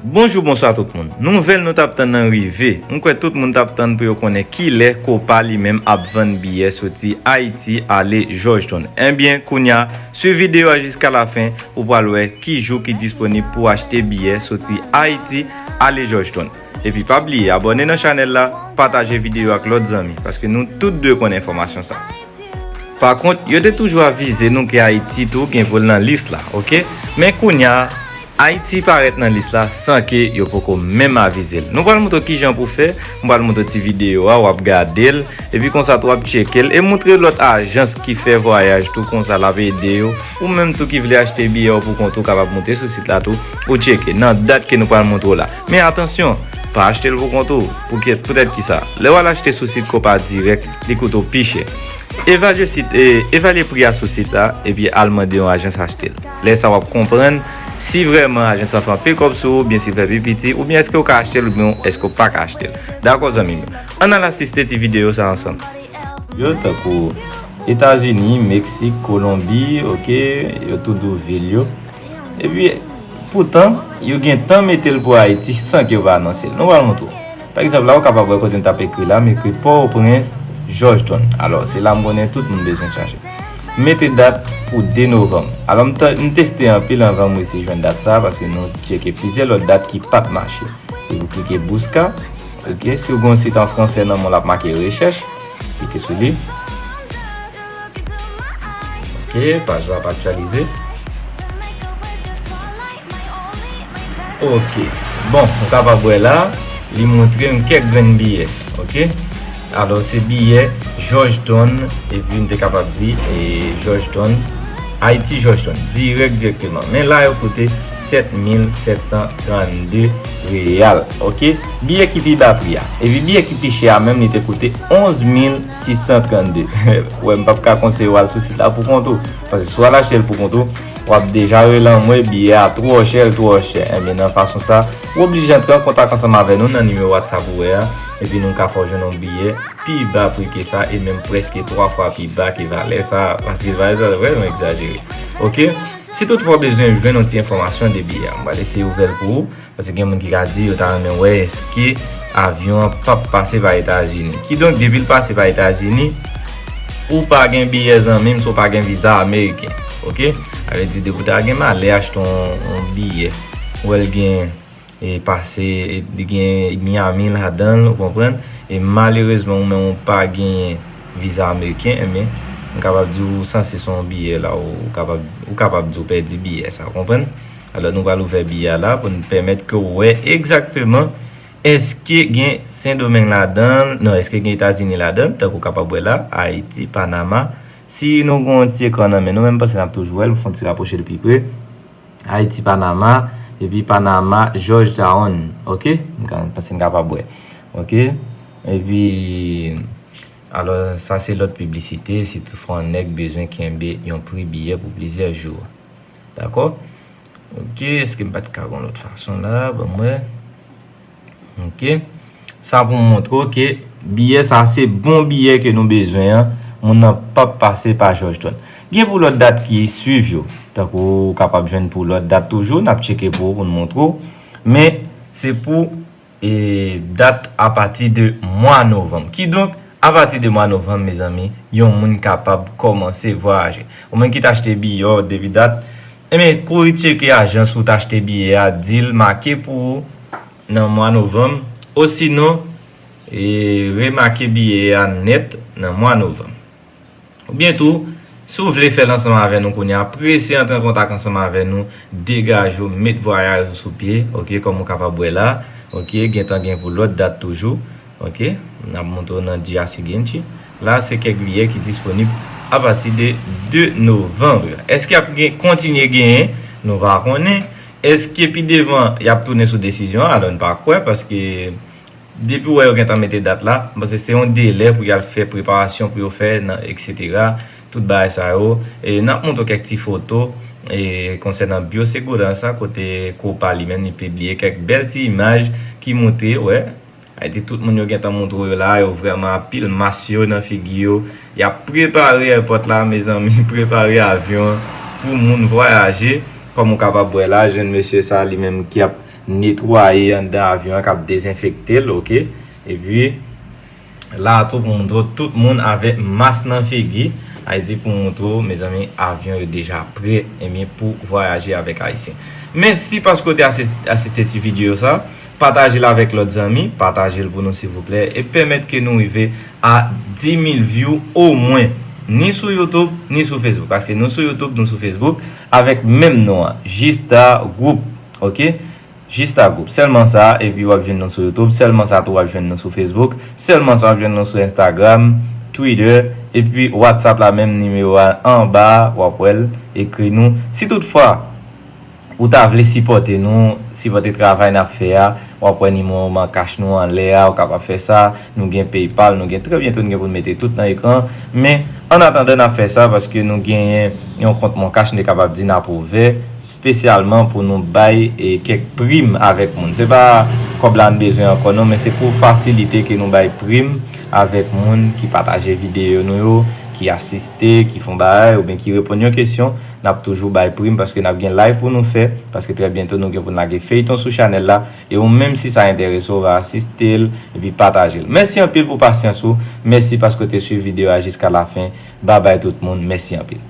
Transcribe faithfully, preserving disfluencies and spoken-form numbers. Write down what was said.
Bonjou, bonswa tout moun. Nouvèl nou t ap tann nan rive. M kwè tout moun t ap tann pou yo konnen kilè Copa li menm ap vann biyè soti Ayiti ale Georgetown. Ebyen, kounya, swiv videyo a jiska lafen, ou pral wè ki jou ki disponib pou achte biyè soti Ayiti ale Georgetown. Epi pa bliye abòne nan chanèl la, pataje videyo ak lòt zanmi, paske nou tout dwe konn enfòmasyon sa. Pa kont, yo te toujou avize nou ke Ayiti tou gen pou l nan lis la, oke? Men kounya, Ayiti parèt nan lis la san ke yo poko menm avize l. Nou pral montre w kijan pou fè, m pral montre w ti videyo a, w ap gade l, epi konsa tou w ap tcheke l, e montre lòt ajans ki fè vwayaj tou, konsa l ap ede yo, ou menm tou ki vle achte biyè w pou kont ou kapab moute sou sit la tou, ou tcheke nan dat ke nou pral montre w la. Men atansyon, pa achte l pou kont ou, pou ki, poutèt kisa? Lè w al achte sou sit Copa dirèk, li koute w pi chè. Evalye sit, e, evalye pri a sou sit la, epi al mande yon ajans achte l. Lè sa w ap konprann si vrèman ajans lan fè anpil kòb sou ou, oubyen si l fè pi piti, oubyen èske w ka achte l, oubyen èske w pa ka achte l. Dakò, zanmi m yo? Ann al asiste ti videyo sa ansanm. Yo, tankou Etazini, Meksik, Kolonbi, oke, yo tout ouvri l yo. Epi, poutan, yo gentan mete l pou Ayiti san ke yo pa anonse l. Nou pral montre w. Pa egzanp, la, ou kapab wè kote m t ap ekri la, m ekri Pòtoprens, Georgetown. Alò, se la m konnen tout moun bezwen chache. Mete dat pou de novanm. Alò, m te, m teste anpil anvan m resi jwenn dat sa, paske nou tcheke plizyè lòt dat ki pa t mache. Epi w klike Busca. Oke, si w gen yon sit an fransè nan men w, l ap make rechèch. Klike sou li. Oke, paj la ap aktyalize. Oke. Bon, ou kapab wè la, li montre m kèk grenn biyè. Oke. Alò, se biyè Georgetown, epi m te kapab di, e, Georgetown, Ayiti Georgetown, dirèk, dirèkteman. Men la, yo koute sèt mil sèt san trannde reyal. Oke? Biyè ki pi ba pri a. Epi biyè ki pi chè a menm, li te koute onz mil sis san trannde. Wè, m p ap ka konseye w al sou sit la pou kont ou. Paske si w al achte l pou kont ou, w ap deja rele anmwe, biyè a twò chè, l twò chè. Enben, nan fason sa, w oblije antre an kontak ansanm avè nou nan nimewo WhatsApp ou wè a, epi nou ka fè w jwenn yon biyè pi ba pri ke sa, e menm prèske twa fwa pi ba ke valè sa, paske valè sa vrèman egzajere. Oke? Si toutfwa w bezwen jwenn yon ti enfòmasyon de biyè a, m pral eseye ouvè l pou ou. Paske gen moun ki ka di yo ta renmen wè èske avyon an p ap pase pa Etazini. Kidonk, depi l pase pa Etazini, ou pa gen biyè, zanmi m, si w pa gen viza ameriken. Oke? Sa vle di, depi w ta gen malè achte yon, yon biyè, ou wè l gen, e, pase, e, li gen Miami ladan l, ou konprann? E malerezman, ou menm ou pa gen viza ameriken, enben, m kapab di w sanse se yon biyè la, ou kapab, ou kapab di w pèdi biyè sa, ou konprann? Alò, nou pral ouvè biyè a la pou n pèmèt ke w wè egzakteman èske gen Sendomeng ladan l, non, èske gen Etazini ladan l, tankou w kapab wè la, Ayiti, Panama. Si nou gen yon ti ekran nan men nou, men m panse n ap toujou wè l, m fè yon ti rapwoche l pi pre. Ayiti, Panama, epi Panama, Georgetown, oke? M ka, m panse n kapab wè, oke? Epi, alò, sa se lòt piblisite, si toutfwa yon nèg bezwen kenbe yon pri biyè pou plizyè jou. Dakò? Oke, èske m pa t ka gon lòt fason la? Ban m wè. Oke. Sa pou m montre w ke biyè sa se bon biyè ke nou bezwen an. Moun nan p ap pase pa Georgetown. Gen pou lòt dat ki swiv yo. Tankou ou kapab jwenn pou lòt dat toujou, n ap tcheke pou ou pou n montre w. Men, se pou e dat apati de mwa novanm. Kidonk, apati de mwa novanm, mezanmi, yon moun kapab kòmanse vwayaje. Ou menm ki t achte biyè w depi dat, enben, kouri tcheke ajans ou t achte biyè a, di l make pou ou nan mwa novanm, osinon, e remake biyè a nèt nan mwa novanm. Oubyen tou, si w vle fè l ansanm avè nou kounye a, prese antre an kontak ansanm avè nou, degaje w, met vwayaj ou sou pye, oke, kòm ou kapab wè la, oke, gentan gen pou lòt dat toujou, oke, n ap montre w nan dya sigenchi. La, se kèk biyè ki disponib apati de de novanm. Èske y ap gen, kontinye genyen? Nou pa konnen. Èske pi devan, y ap tounen sou desizyon an? Alò, n pa kwè, paske depi w wè yo gentan mete dat la, m panse se yon delè pou y al fè preparasyon pou yo fè nan, etsetera. Tout bagay sa yo. E n ap montre w kèk ti foto, e konsènan Biosegura sa, kote Copa li menm li pibliye kèk bèl ti imaj ki montre, wè, Ayiti, tout moun yo gentan montre w yo la, yo vrèman anpil mas yo nan figi yo. Y ap prepare èpòt la, mezanmi, prepare avyon an pou moun vwayaje. Kòm ou kapab wè la, jèn mesye sa li menm ki ap netwaye anndan avyon an, k ap dezenfekte l, oke? Epi, la tou pou montre w tout moun avèk mas nan figi. Ayiti pou montre w, mezanmi, avyon yo deja prè, ebyen, pou vwayaje avèk Ayisyen. Mèsi paske w te asis-, asiste ti videyo sa. Pataje l avèk lòt zanmi, pataje l pou nou silvouplè, e pèmèt ke nou rive a dis mil view omwen, ni sou YouTube, ni sou Facebook. Paske nou sou YouTube, nou sou Facebook, avèk menm non an, Jista Group, oke? Jista Group. Sèlman sa, epi w ap jwenn nou sou YouTube, sèlman sa tou w ap jwenn nou sou Facebook, sèlman sa w ap jwenn nou sou Instagram, Twitter, epi WhatsApp la menm nimewo a anba, w ap wè l, ekri nou. Si toutfwa, ou ta vle sipòte nou, sipòte travay n ap fè a, w ap wè nimewo Man Cash nou anlè a, ou kapab fè sa, nou gen PayPal, nou gen trè byento, nou gen pou n mete tout nan ekran, men an atandan n ap fè sa, paske nou genyen yon kont Man Cash, nou te kapab di n ap ouvè, espesyalman pou nou bay, e, kèk prim avèk moun. Se pa kòb la n bezwen ankò non, men se pou fasilite ke nou bay prim avèk moun ki pataje videyo nou yo, ki asiste, ki fè yon bagay, oubyen ki reponn yon kesyon, n ap toujou bay prim paske n ap gen live pou nou fè, paske trè byento nou gen pou n lage feyton sou chanèl la, e ou menm si sa enterese w, va asiste l, epi pataje l. Mèsi anpil pou pasyans ou, mèsi paske w te swiv videyo a jiska lafen, babay tout moun, mèsi anpil.